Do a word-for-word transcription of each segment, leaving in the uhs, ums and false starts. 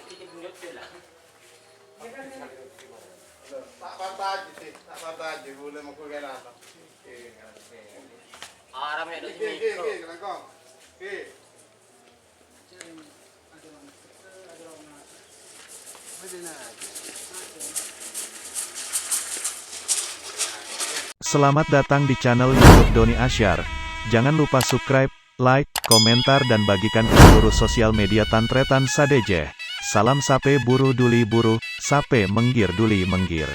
Ta' patah aja sih, ta' patah aja, boleh mau kena apa? Haram ya, Dok, ini. Selamat datang di channel YouTube Doni Asyar. Jangan lupa subscribe, like, komentar, dan bagikan ke seluruh sosial media tan-tarètan sadhâjâ. Salam sapè buru duli buru, sapè mèngghir duli mèngghir.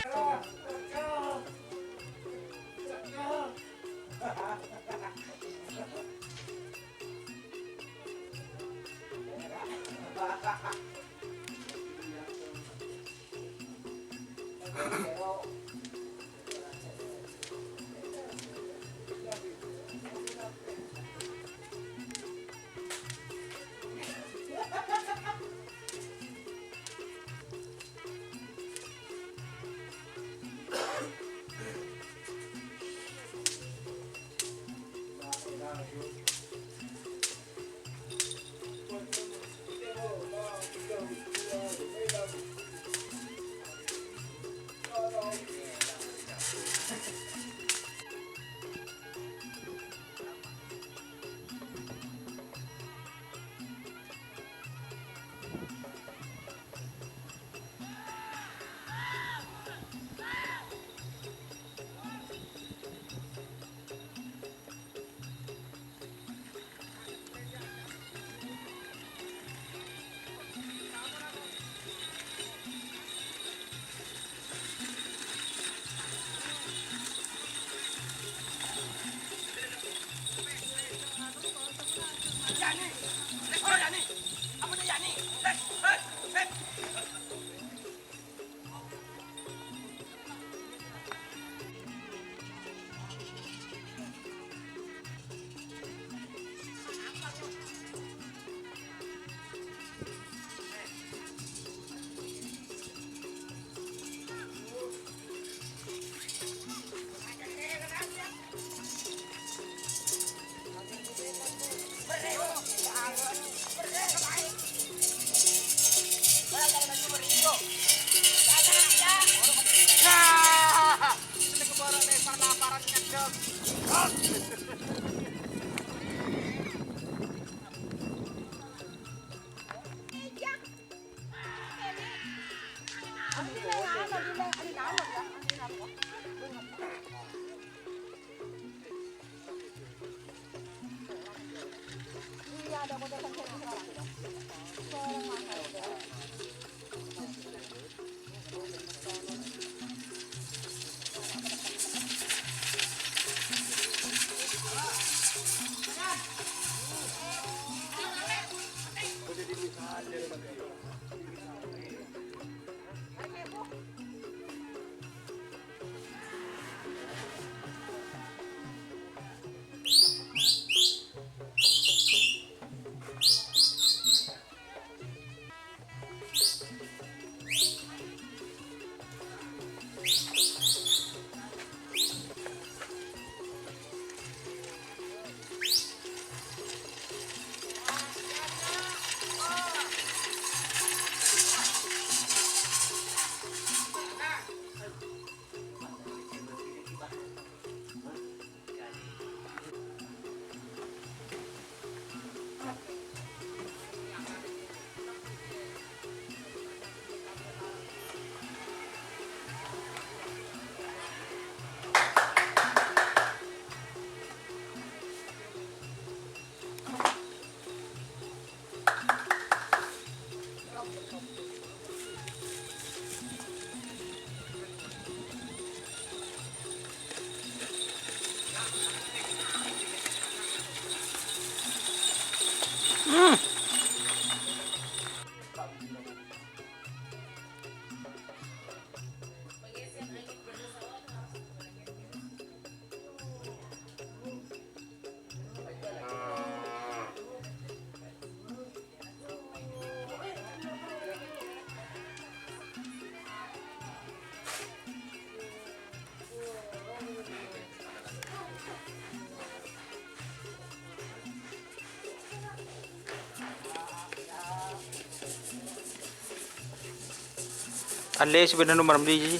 Anlè sè bâdâ nomer embi' jiyâ.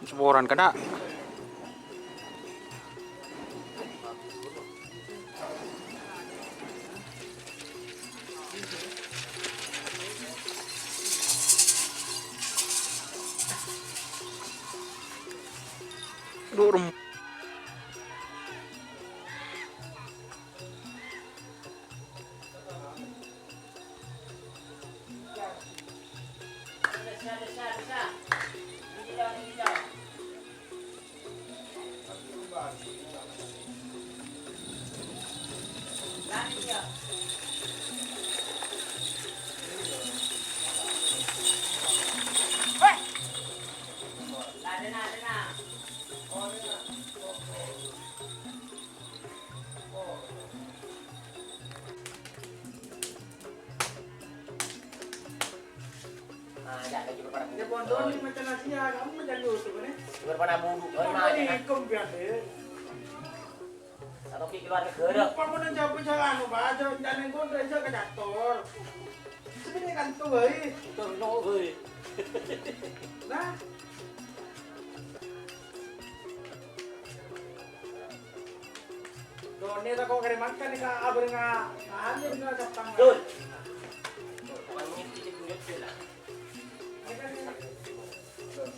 Saporana, Kak. Duh, rem- Nah. Done tako' kare makan ka abarengnga anu, dengan satpam. Dul.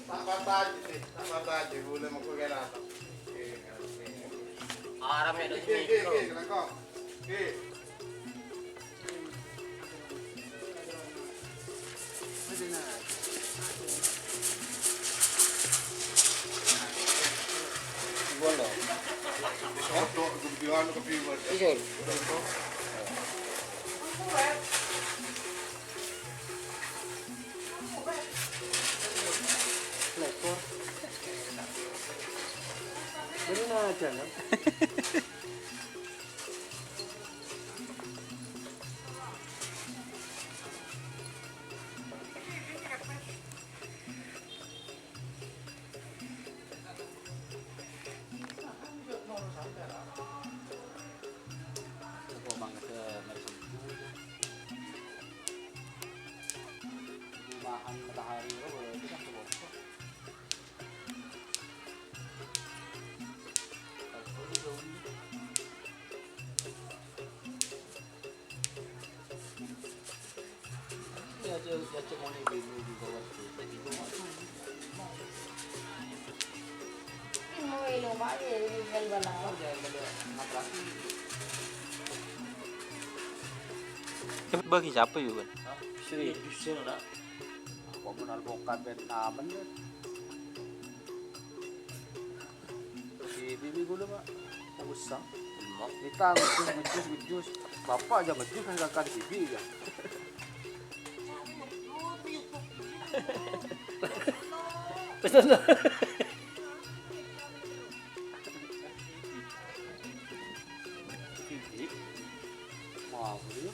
Tak patah aja sih, tak patah aja, boleh mau kue rata. Aram ya, oke, oke, oke, kenapa? Oke. Bener aja, kan? Makan matahari, oh, itu kan sebotol. Bagi siapa juga? Sri. Bisa, nak. Apa pun alpokat ben namen, kan? Di bibi gula, Pak. Usah. Emak. Kita ngejus, ngejus, ngejus. Bapak aja ngejus, kan kakak di bibi aja. Pesan. Bibi. Mau, ya.